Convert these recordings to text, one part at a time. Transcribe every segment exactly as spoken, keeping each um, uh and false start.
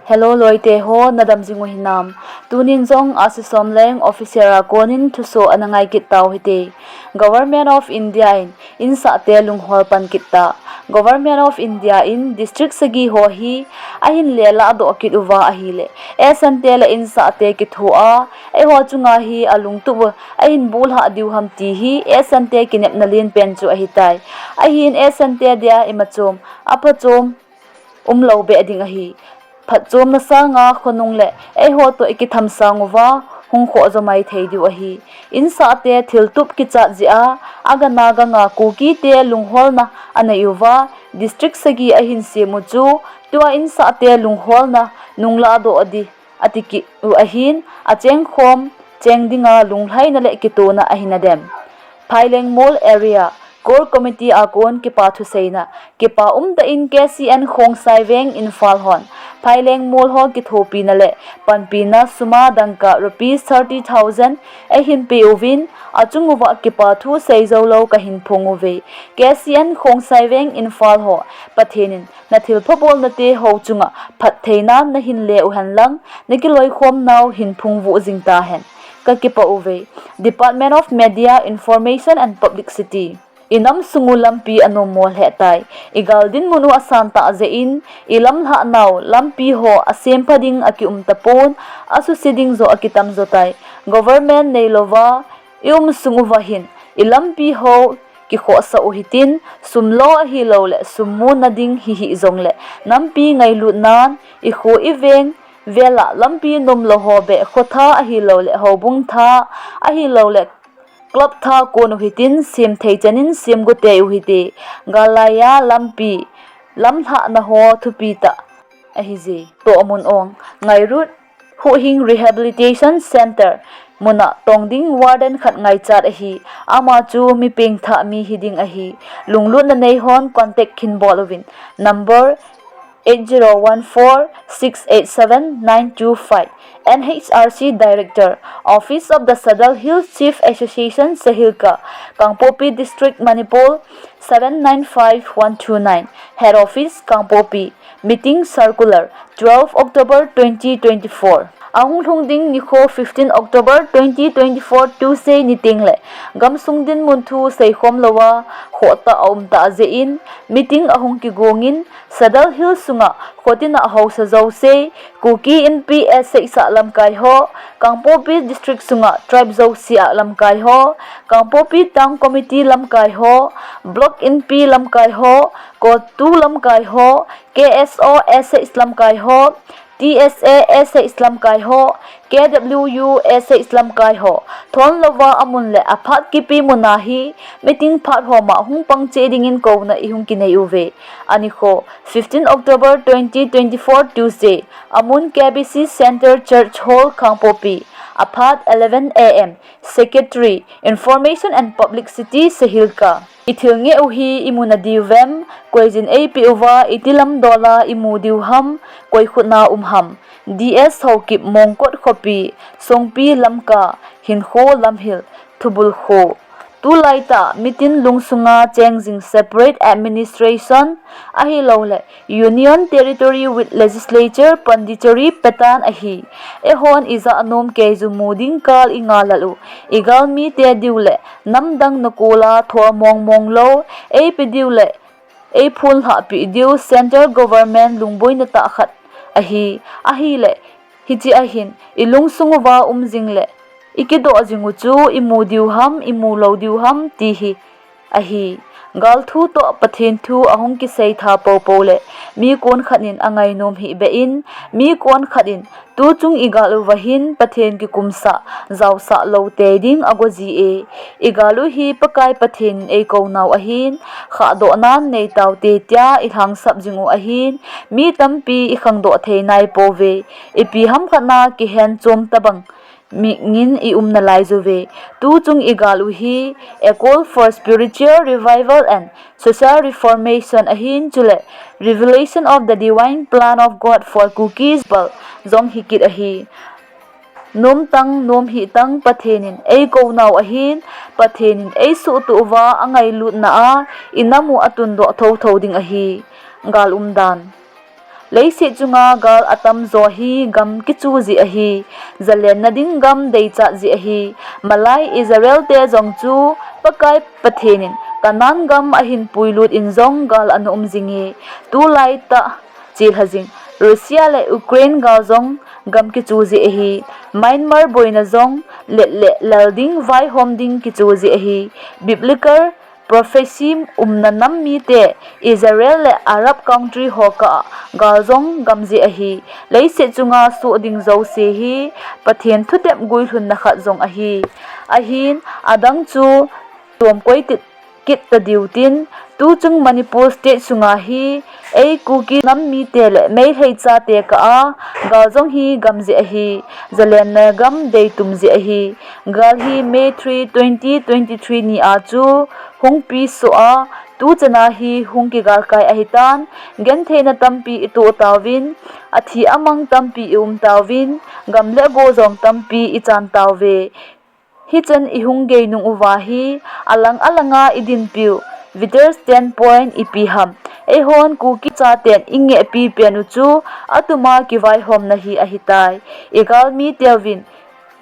Hello loite ho, nadam jing u hinam? Tunin jong Ahsi Somleng official a konin thuso ana ngai kit tau hite. Government of India in insahte lunghol pan kit ta. Government of India in district sagi ho hi ahin le ladoh kit uva ahile, eisahte le insahte kithoa eiho chunga hi alungtup u ahin bulhah diu ham ti hi eisahte kinepna lenpen chu ahitai. Ahin eisahte dia imachom aphachom umlou beh ding ahi. Phatchomna sanga khonung le eiho toh ikitham sang uva hung khoh jo mai thei diu ahi. Insahte thiltup kichat jeh a, agana ganga Kukite lungholna anei uva, district sagi ahin sem u chu, tua insahte lungholna nung ladoh di ati kit u ahin, achengkhom cheng dinga lunglhaina le kitona ahin adem. Phailengmol Area Core Committee a kon kipa thuseina, kipa umtah in K C N Khongsai Veng Imphal hon Phailengmol ho kithopina le panpina suma dangka rupees thirty thousand eihin pe uvin, achung uva kipa thu seijou lou kahin phong uve. K C N Khongsai Veng Imphal ho, Pathen in nathilpha bolnate ho chunga phattheinan nahin le uhen lang, nakiloikhom nau hin phungvuh jing tahen. Kakipah uve. Department of Media, Information and Publicity. Inam sung u lampi anom mo lheh tai. Igal dinmun u asan tah jeh in, ilamlhah nau lampi ho asempha ding akium tapon, asuse ding jo akitam jo tai. Government neilouva ium sung uva hin ilampi ho kikhohsah u hitin, sum lo ahilouleh sum muna ding hihih jongleh nampi ngailutnan, ikho iveng vela lampi nomlou ho beh khotha ahilouleh houbung tha ahilouleh club tha kon u hitin, semthei chan in semgo tei u hite. Gal laiya lampi lamlhahna ho thupi tah ahije. Tohmun ong, Ngairut Huhhing Rehabilitation Centre muna tong ding warden khat ngaichat ahi. Ama chu mi pengthah mi hiding ahi. Lunglutna neihon contact khin bol uvin. Number eight zero one four six eight seven nine two five. N H R C Director, Office of the Sadar Hills Chief Association, Sahilka, Kangpokpi District, Manipur, seven nine five one two nine. Head Office, Kangpokpi. Meeting Circular, twelve October twenty twenty-four. Ahung lhung ding nikho fifteen October twenty twenty-four Tuesday niteng le gamsung dinmun thu seikhom louva khohtah aum tah jeh in meeting ahung kigong in Sadar Hills sunga khotina haosa jouse, Kuki Inpi Eseisah lamkai ho, Kangpokpi District sunga tribe jouse a lamkai ho, Kangpokpi Town Committee lamkai ho, Block Inpi lamkai ho, CoTU lamkai ho, K S O Eseis lamkai ho, T S A Eseis lamkai ho, K W U Eseis lamkai ho, thon louva amun le aphat kipe muna hi meeting phat homa hung pang cheh dingin kouna ihung kinei uve. Anikho, fifteen October twenty twenty-four Tuesday, amun K B C Centre Church Hall, Kangpokpi, aphat eleven A M. Secretary, Information and Publicity, Sahilka. Ithil ngeh u hi imu nadiu vem, koijin eipeh uva iti lamdola imu diu ham, koi khutna um ham. D S Haokip, Mongkot khopi, Songpi, Lamka, Hinkho, Lamhil, Thubul kho. Tulaitah mitin lungsunga cheng jing separate administration ahilouleh Union Territory with Legislature Pondicherry pattern ahi. Eihon ijat nom keiyu mu ding kal inga lal u, igalmite diu le namdang nakola thol mongmong lou eipe diu le eiphonlhah peh diu Central Government lungboina tah khat ahi. Ahile, hiche ahin ilungsung uva um jing le ikidoh jing u chu imu diu ham, imu lou diu ham ti hi ahi. Gal thu toh Pathen thu ahung kisei tha popo le mi konkhat in angainom hih beh in, mi konkhat in tuchung igal uva hin Pathen kikumsah, jaosah lou tei ding ago ji e. Igal u hi Pakai Pathen in eikou nau ahin, khahdoh nan nei taute tia ilhangsap jing u ahin, mi tampi ikhangdoh thei nai pouve. Ipi hamkhat na kihen chom tabang mingin ium nalai uve. Tuchung igal u hi, A Call for Spiritual Revival and Social Reformation ahin chule Revelation of the Divine Plan of God for Kuki People jong hikit ahi. Nomtang, nomhih tang Pathen in eikou nau ahin, Pathen in eisuhtuh uva angailutna a inam u atundoh thotho ding ahi. Gal umdan. Leiset chunga gal atam jo hi gam kichu jeh ahi, jalenna ding gam deichat jeh ahi. Malai Israel te jong chu Pakai Pathen in Canaan gam ahin puilut in jong gal ana um jing e. Tulai tah chelha jing Russia le Ukraine gal jong gam kichu jeh ahi. Myanmar boina jong let le lal ding vaihom ding kichu jeh ahi. Biblical prophecy umna nam mite Israel le Arab country ho kah a gal jong gam jeh ahi. Leiset chunga soh ding jouse hi Pathen thutep guilhunna khat jong ahi. Ahin adang chu chomkoi tit kit ta diu tin, tuchung Manipur state sunga hi ei Kuki nam mite le Meitei chate kah a gal jong hi gam jeh ahi. Jalenna gam deitum jeh ahi. Gal hi May three, twenty twenty-three ni a chu hung pi soh a, tuchana hi hung kigalkai ahitan, gentheina tampi itoh tauvin, athi amang tampi i um tauvin, gam le go jong tampi i chan tauve. Hichan i hung gei nung uva hi, alang alanga i dinpiu, vital standpoint ipi ham. Eihon Kuki chaten i ngehpi pen u chu, atuma kivaihomna hi ahitai. I galmi teuvin,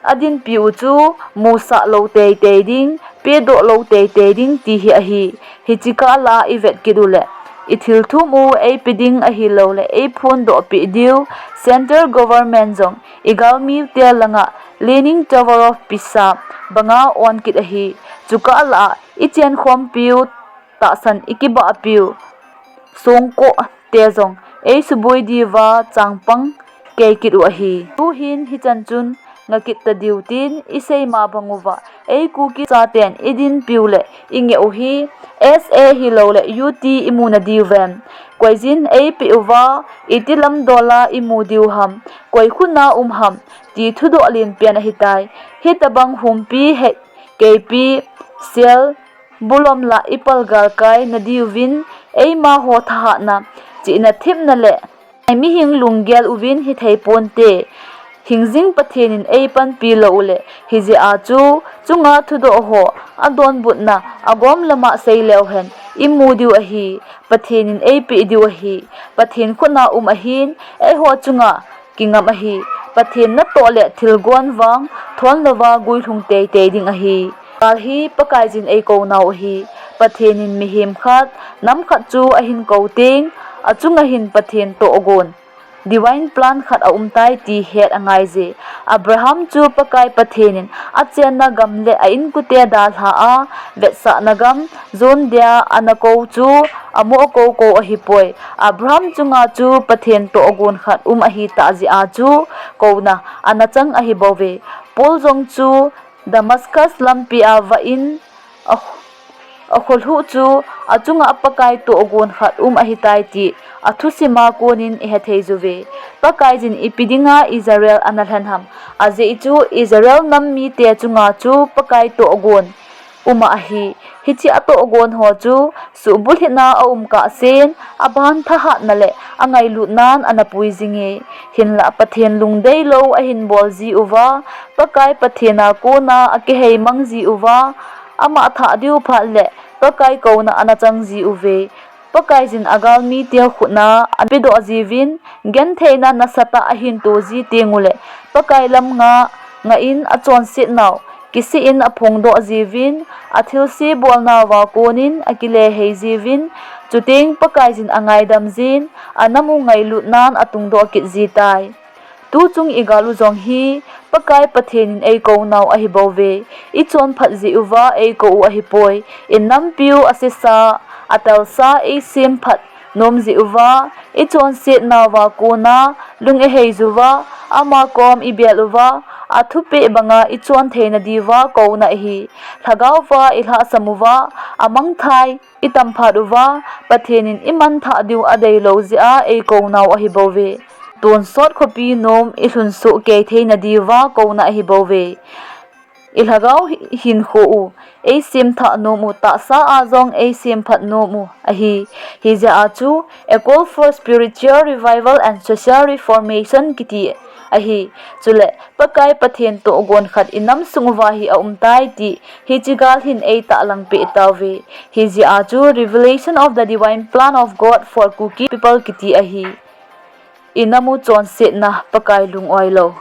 adinpiu chu, musah lou teitei ding, pedoh lou teitei ding ti hi ahi. Hiche kah la i vet kit u le, i thilthum u ei pe ding ahilouleh, ei phondoh peh diu, central government jong, i galmi te langa, Leaning Tower of Pisa, banga on kit ahi. Chukah la a, i chenkhompiu, tahsan i kibahpiu, songkoh te jong, ei suboi diuva changpang kei kit u ahi. Tuhin hichan chun nga kit ta diu tin i seima bang uva, ei Kuki chaten i dinpiu le i ngeh u hi, S A hilouleh U T i muna diu vem. Koijin ei pe uva, iti lam dola i mu diu ham, koi khutna um ham, ti thudoh len pen ahitai. Hitabang humpi hei, keipi, sel, bulom la i palgalkai na diuvin, eima ho thahatna, chihna themna le, ei mihing lunggel uvin hithei ponte. Hingjing Pathen in ei panpi lou u le, hijeh a chu, chunga thudoh ho, adonbutna, agom lama sei leu hen, i mu diu ahi, Pathen in ei pe diu ahi, Pathen khutna um ahin, eiho chunga, kingam ahi. Pathen natoh le thilgon vang, thon louva guilhung teitei ding ahi. Gal hi Pakaiyin ei kou nau ahi. Pathen in mihem khat, nam khat chu ahin kou teng, achunga hin Pathen tohgon, divine plan khat aumtai ti het angaije. Abraham chu Pakai Pathen in achenna gam le a inkote dalha a, vetsahna gam, jon dia ana kou chu, amoh kou kou ahipoi. Abraham chunga chu Pathen tohgon khat um ahitah jeh a chu, kouna ana chang ahibouve. Paul jong chu Damascus lampia vah in, a, akholhuh chu, achunga Pakai tohgon khat um ahitai ti, athusima konin i hethei juve. Pakaiyin ipi dinga Israel ana lhen ham. Ajeh chu Israel nam mite chunga chu Pakai tohgon uma ahi. Hiche atohgon ho chu, suhbulhitna aum kahsen, aban thahatna le angailutnan ana pui jinge. Hinlah Pathen lungdeilou ahin bol ji uva, Pakai Pathen a kona akiheimang ji uva, ama thah diu phat le Pakai kouna ana chang ji uve. Pakaiyin agalmi teu khutna ana pedoh jiuvin, gentheina nasatah ahin to ji tengule, Pakai lam nga, ngah in achonset nau, kisih in aphongdoh jiuvin, athilse bolnauva konin akilehei jiuvin, chuteng Pakaiyin angaidam jin, anam u ngailutnan atungdoh kit jitai. Tuchung igal u jong hi, Pakai Pathen in eikou nau ahibouve, ichonphat jeh uva eikou u ahipoi, inampiu asesa, atelsa eisemphat nom jeh uva, ichonset nauva kona, lung ihei juva, ama kom ibel uva, athupeh banga ichon theina diuva kouna ahi. Lhagaova ilhahsam uva, amangthai itamphat uva, Pathen in imanthah diu adeilou jeh a eikou nau ahibouve. Tonsot khopi nom ilhunsoh kei theina diuva kouna ahibouve. Ilhagao hi-, hinkho u, eisemthah nom u, tahsa a jong eisemphat nom u ahi. Hijeh a chu, A Call for Spiritual Revival and Social Reformation kiti ahi. Chule, Pakai Pathen tohgon khat inam sung uva hi aumtai ti, hiche gal hin eitahlang peh tauve. Hijeh a chu, Revelation of the Divine Plan of God for Kuki People kiti ahi. Inam u chonsetna, Pakai lung-oi lou.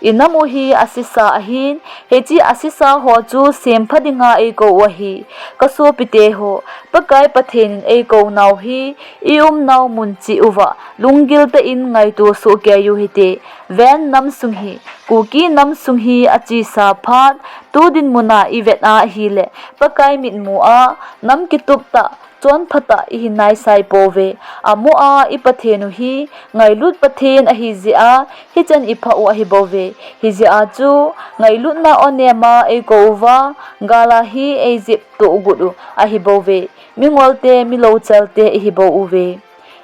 Inam u hi asesa ahin, hiche asesa ho chu sempha dinga eikou u ahi. Kasopite ho, Pakai Pathen in eikou nau hi, i umnau mun cheh uva, lunggil tah in ngaito soh kei u hite. Ven, nam sung hi, Kuki nam sung hi achesa phat, tu dinmun a ivet a ahile, Pakai mitmu a, nam kitup tah, chonpha tah ihi naisai pouve. Amu a i Pathen u hi ngailut Pathen ahi jeh a, hichan ipha u ahi bouve. Hijeh a chu, ngailutna onem a eikou uva, gal a hi eijep toh got u ahi bouve. Mingol te, mi louchal te ihi bou uve.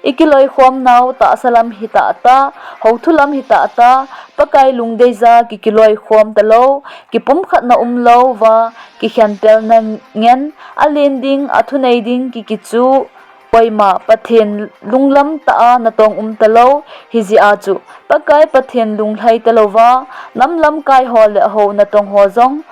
I kiloikhom nau tahsa lam hita ta, houthu lam hita ta, Pakai lungdeija ki kiloikhom talou, kipumkhatna umlou va, kikhentelna ngen, alen ding, athunei ding ki kichu, koima Pathen lunglam tah a natong um talou, hijeh a chu, Pakai Pathen lunglhai talou va, nam lamkai ho le hou natong ho jong,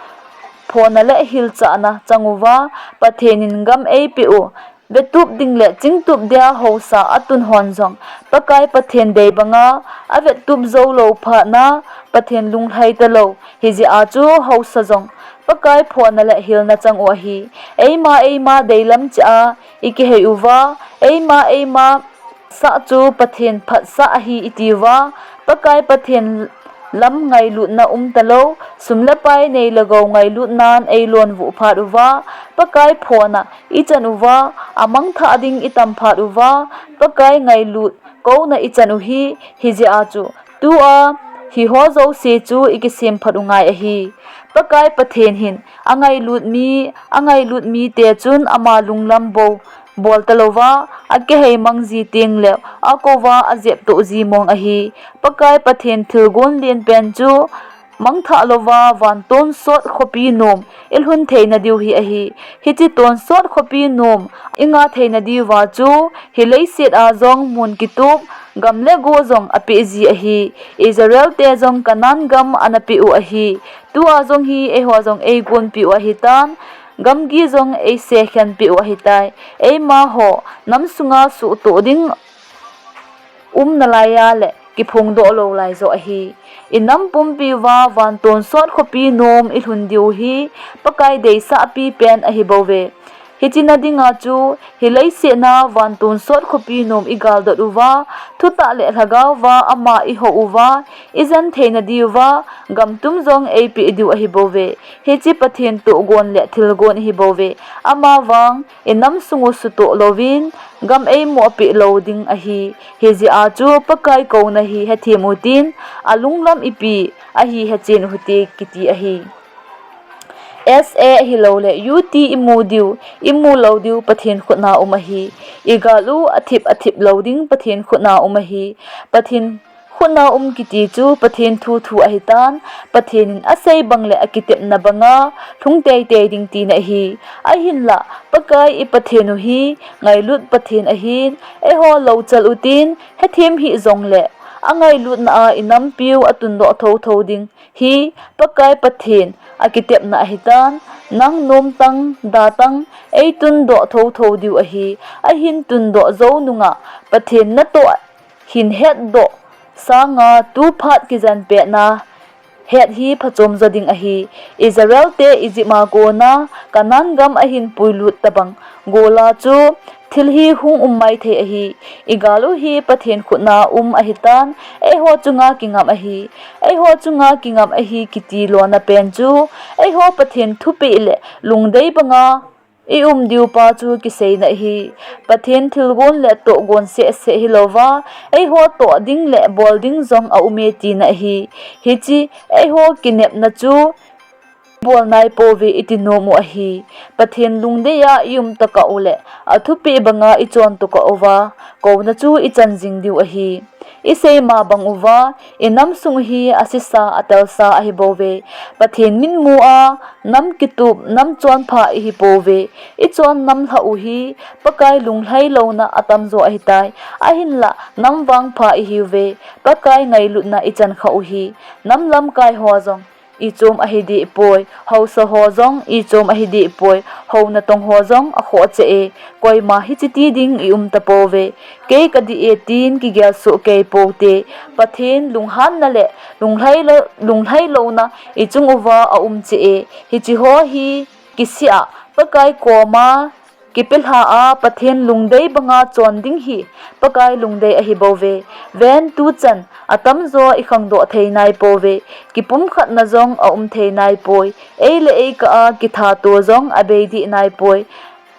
phona le hilchahna chang uva, Pathen in gam eipeh u, vetup ding le chingtup dia hausa atun hon jong, Pakai Pathen dei banga, avettup jou lou phat na, Pathen lunglhai talou, hijeh a chu hausa jong, Pakai phona le hilna chang u ahi. Eima, eima deilam cheh a, ikihei uva, eima, eima sah chu Pathen phatsah ahi iti uva, Pakai Pathen lam ngailutna um talou, sum le pai nei le gou ngailutnan eilonvuh phat uva, Pakai phona ichan uva, amangthah ding itam phat uva, Pakai ngailut kouna ichan u hi, hijeh a chu, tua, hiho jouse chu ikisemphat u ngai ahi. Pakai Pathen hin, angailut mi, angailut mite chun ama lunglam bou, bol talouva, akihei mang ji tengleh, akouva ajep toh ji mong ahi. Pakai Pathen thilgon lenpen chu, mangthah louva, van tonsot khopi nom, ilhun theina diu hi ahi. Hiche tonsot khopi nom, inga theina diuva chu, hi leiset a jong mun kitup, gam le go jong apeh ji ahi. Israel te jong Canaan gam ana peh u ahi. Tua jong hi eiho jong eigonpeh u ahitan, gamgi jong eisekhenpeh u ahitai. Eimaho, nam sunga suhtoh ding um nalaiya le kiphongdoh lou lai joh ahi. Inam pumpi uva van tonsot khopi nom ilhun diu hi Pakai deisah pipen ahibouve. Hiche na dinga chu, hi leiset a van tonsot khopi nom igaldot uva, thutah le lhagaova ama ihou uva, ijen theina diuva, gamtum jong eipeh diu ahibouve. Hiche Pathen tohgon le thilgon ahibouve. Amavang, inam sung u sutoh louvin, gam eimohpeh lou ding ahi. Hijeh a chu Pakai kouna hi hethem utin, alunglam ipi ahi hechen uhite kiti ahi. S A ahilouleh U T imu diu, imu lou diu Pathen khutna um ahi. Igal u athip athip lou ding Pathen khutna um ahi. Pathen khutna um kiti chu Pathen thu thu ahitan, Pathen in asei bang le akitepna banga lhung teitei ding tina ahi. Ahinlah, Pakai i Pathen u hi ngailut Pathen ahin, eiho louchal utin, hethem hih jongleh, angailutna a inampiu atundoh thotho ding hi Pakai Pathen akitepna ahitan, nang nomtang, datang, eitundoh thotho diu ahi. Ahin tundoh jou nunga Pathen natoh hin hetdoh sanga tuphat kijen petna het hi phachom jo ding ahi. Israel te Egypt a kona Canaan gam ahin puilut tobang gola chu thil hi hung um maithei ahi. Igal u hi Pathen khutna um ahitan, eiho chunga kingam ahi. Eiho chunga kingam ahi kiti lona pen chu, eiho Pathen thupeh le lungdei banga i um diu pa chu kiseina ahi. Pathen thilgon le tohgon sehseh hilouva, eiho toh ding le bol ding jong aume tina ahi. Hiche eiho kinepna chu, bol naipouve iti nom u ahi. Pathen lungdeiya i um tokah uleh, athupeh banga i chon tokah uva, kouna chu ichan jing diu ahi. Isei ma bang uva, inam sung hi asesa atelsa ahibouve. Pathen mitmu a, nam kitup, nam chonpha ihipouve. Ichon nam lhah u hi, Pakai lunglhai louna atamjo ahitai. Ahinlah, nam vangpha ihiuve. Pakai ngailutna ichan khah u hi, nam lamkai ho jong ichom ahi deh poi, haosa ho jong ichom ahi deh poi, hou natong ho jong akhoh cheh e, koima hiche ti ding i um tapouve. Kei kadih e tin kigel soh kei poute, Pathen lunghanna le lunglhai lo, lunglhai louna ichung uva aum cheh e. Hiche ho hi kisih a Pakai koma kipelha a Pathen lungdei banga chon ding hi Pakai lungdei ahi bouve. Ven tuchan atamjo i khangdoh thei nai pouve. Kipumkhatna jong aum thei nai poi. Ei le ei kah a kithat to jong abei deh nai poi.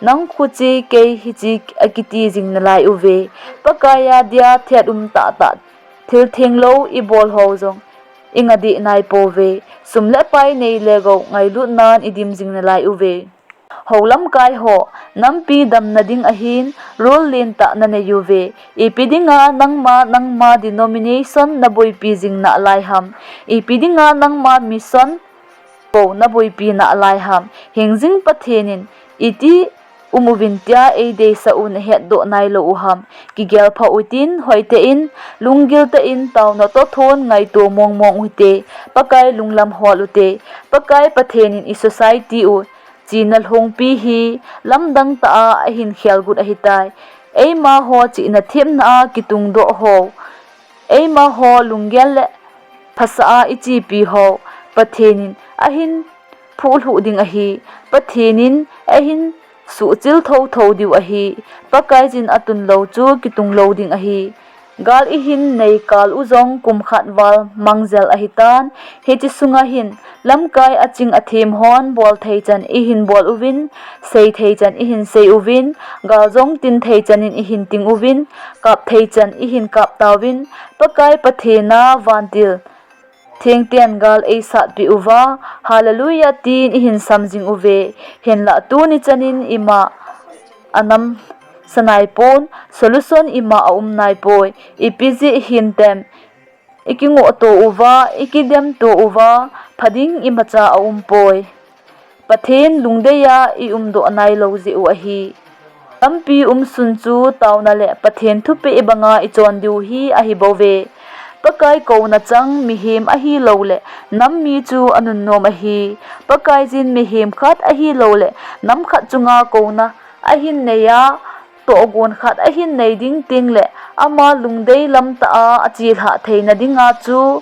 Nang khu che kei hiche akiti jing nalai uve. Pakai a dia thet um tahtah thil thenglou i bol ho jong i nga deh nai pouve. Sum le pai nei le gou ngailut nan i dim jing nalai uve. Hou lamkai ho, nampi damna ding ahin, rule lentah nanei uve. Ipi dinga nangma, nangma denomination naboipi jing nalai ham? Ipi dinga nangma mission bou naboipi nalai ham? Hingjing Pathen in iti um uvin tia eideisah u nahetdoh nailou u ham? Kigel pha utin, hoitah in, lunggil tah in, taona toh thon ngaito mongmong uhite, Pakai lunglam hol ute. Pakai Pathen in i society u china lhongpi hi lamdang tah a ahin khelgut ahitai. Eima ho chihna themna a kitungdoh ho, eima ho lunggel le phasah a i chepi ho, Pathen in ahin phuhlhuh ding ahi. Pathen in ahin suhchil thotho diu ahi. Pakaiyin atun lou chu kitung lou ding ahi. Gal ihin nei kal u jong kum khat val mangjel ahitan. Hiche sunga hin lamkai aching athem hon bol thei chan ihin bol uvin, sei thei chan ihin sei uvin, gal jong tin thei chan in ihin ting uvin, kap thei chan ihin kap tauvin, Pakai Pathen a vantil thengten gal eisatpeh uva, Hallelujah tin ihin sam jing uve. Hinlah tuni chan in ima anamsa naipon, solution ima aum naipoi. Ipi jeh hintem, i kingohto uva, i kidemto uva, pha ding imacha aumpoi. Pathen lungdei a i umdoh nailou jeh u ahi. Lampi umsun chu taona le Pathen thupeh banga i chon diu hi ahi bouve. Pakai kouna chang mihem ahilouleh nam mi chu anunnom ahi. Pakaiyin mihem khat ahilouleh nam khat chunga kouna ahin nei a, tohgon khat ahin nei ding tengleh ama lungdei lamtah a achelhah theina dinga chu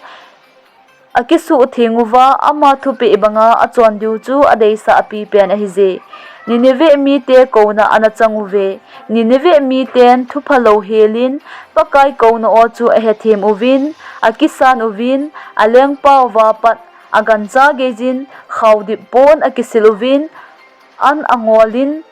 akisuhtheng uva, ama thupeh banga achon diu chu adeisah apipen ahije. Nineveh mite kouna ana chang uve. Nineveh miten thupha louhelin Pakai kouna o chu ahethem uvin, akisan uvin, alengpauva pat agancha geiyin khaodip pon akisil uvin, an angolin,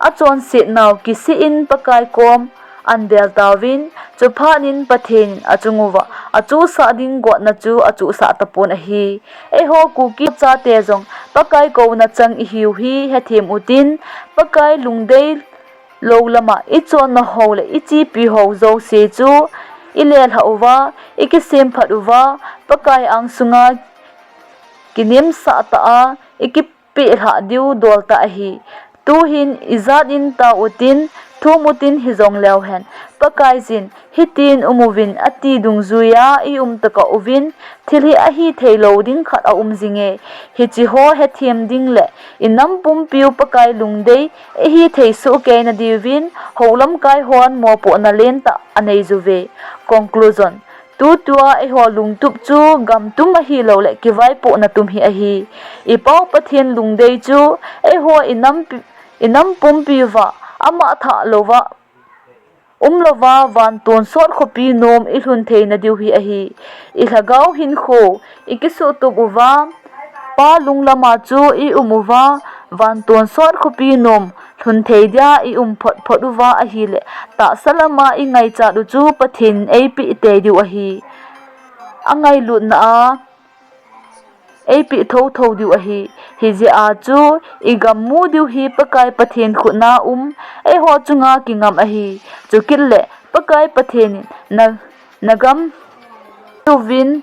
achonsetnau kisih in Pakai kom anvel tauvin, chuphat in Pathen in achung uva achuhsah ding gotna chu achuhsah tapon ahi. Eiho Kuki chate jong Pakai kouna chang ihiu hi hethem utin, Pakai lungdei lou lama i chonna ho le i chepi ho jouse chu i lelhah uva, i kisemphat uva, Pakai angsunga kinemsah tah a i kipehlhah diu dol tah ahi. Tuhin ijat in tao utin, thum utin hijongleu hen, Pakaiyin hitin um uvin ati dungjuia i um tokah uvin, thil hi ahi theilou ding khat aum jinge. Hiche ho hethem ding le i nam pumpiu Pakai lungdei ihi thei sohkei nadiuvin hou lamkai hon mopohna lentah anei uve. Conclusion. Tutua eiho lungtup chu gamtum ahilouleh kivaipohna tum hi ahi. I Pau Pathen lungdei chu eiho i nam pi-, i nam pumpiuva ama thah louva, umlouva, van tonsot khopi nom i lhun theina diu hi ahi. I lhagao hinkho i kisuhtup uva, Pa lunglama chu i um uva, van tonsot khopi nom lhun thei dia i um photphot uva ahileh, tahsa lama i ngaichat u chu Pathen in eipeh tei diu ahi. Angailutna a eipeh thotho diu ahi. Hijeh a chu i gam mu diu hi Pakai Pathen khutna um, eiho chunga kingam ahi. Chukit le Pakai Pathen in na, na gam uvin,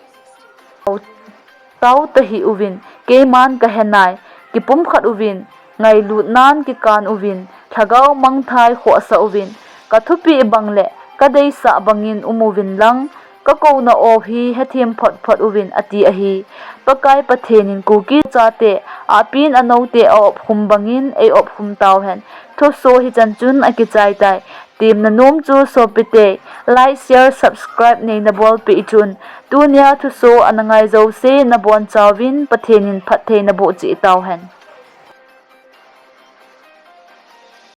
tao tahih uvin, keiman kahenai, kipumkhat uvin, ngailutnan kikan uvin, lhagao mangthai khohsah uvin, kathupeh bang le kadeisah bangin um uvin lang, Kakouna aw hi hethem phot phot uvin, ati ahi. Pakai Pathen in Kuki chate, apin anoute aopkhum bangin eiopkhum tauhen. Thuso hichan chun akichai tai. Temna nom chu sopite, like, share, subscribe neina bolpeh chun. Tunia thuso ana ngai jouse nabonchauvin Pathen in phatthei naboh cheh tauhen.